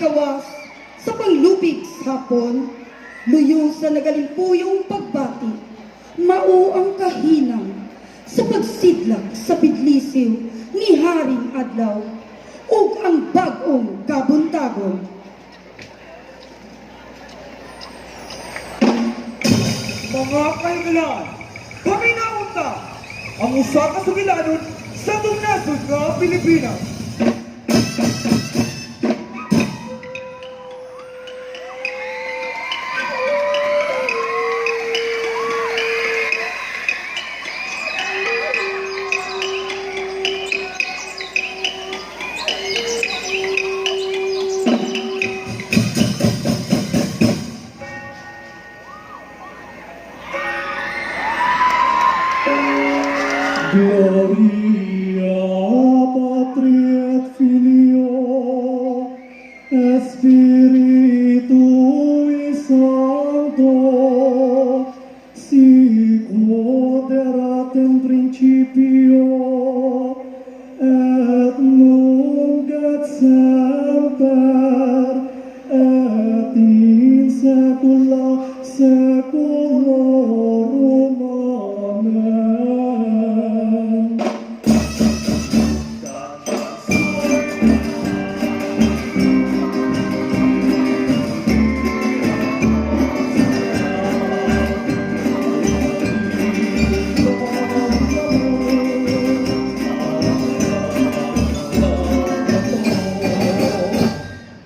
gawas sa panglubig sa hapon, luyo sa nagalimpuyong pagbati, mao ang kahinang sa pagsidlak sa bidlisiw ni Haring Adlaw ug ang bag-ong kabuntagon. Mga kahigalaan, kami naunta ang usa ka sugilanon sa atong nasod nga Pilipinas. Gloria Patri et Filio et Spiritui Sancto, sic quod erat in principio et nunc et semper et in saecula saeculorum. Amen.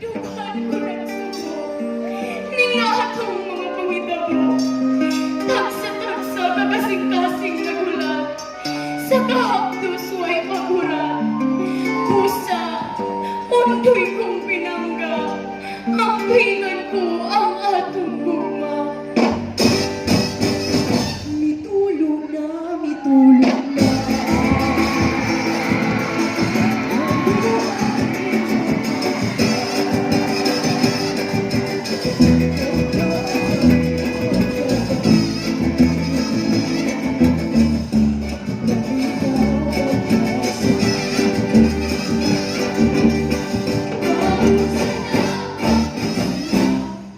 Dughan ko nagsubo ning atong mga pangitabo. Tagsa-tagsa kakasing-kasing nagulat. Sa kahapdos way pagurat. Busa, undoy kong pinangga. Ampingan ko ang atong gugma. Mitulo na, mitulo na.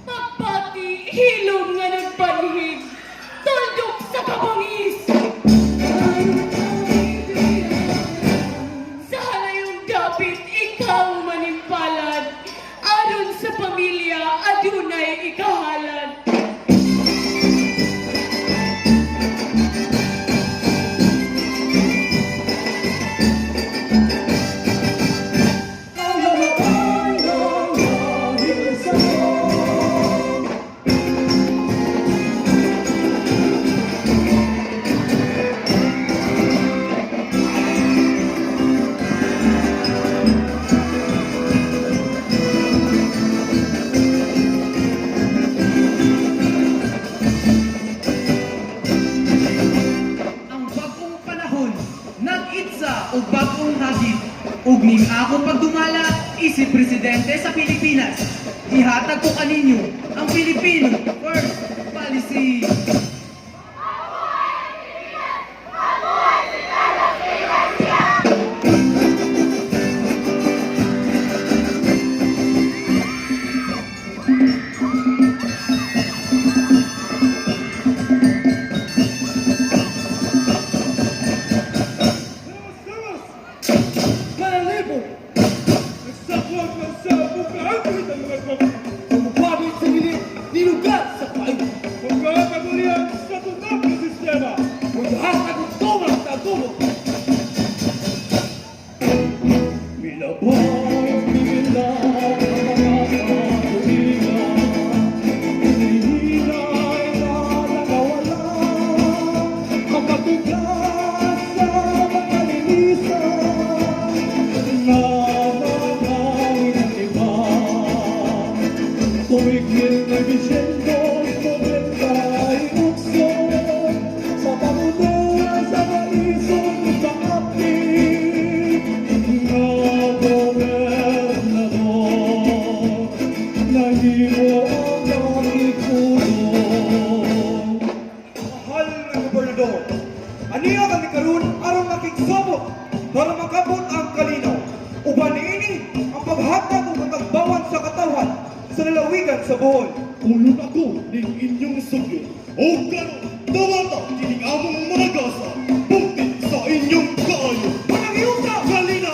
Pagbati, hilom nga nagbalhig. Tuldok sa kabangis. Sa halayong dapit, ikaw manimpalad. Aron sa pamilya, adunay ikahalad. Ang lahat ng dahil sa'yo. Ang bag-ong panahon, nag-itsa og bag-ong hagit. Ug ning ako pagdumala isip presidente sa Pilipinas. Ihatag ko kaninyo ang Pilipino First Policy. Manalibo! Nagsakot ng sa bukaangkit ang mga Pamupabit sa gilid, nilugar sa paig. Pagkakagulian sa tungkap ng sistema. Maghatag og tumang sa tumo. Milabay, mimilab ang mga katuligan. Hinihinay na nakawala. Makatugas sa mga linisan na mga ng iba. Tuwig 1998 sa pamumuhay sa maisog sa kapit nga gikan sa Bohol. Ulon ako ning inyong sugyo. O karon, dawata kining among mga gasa. Bukid sa inyong kaayo. Panangiyuta! Kalina!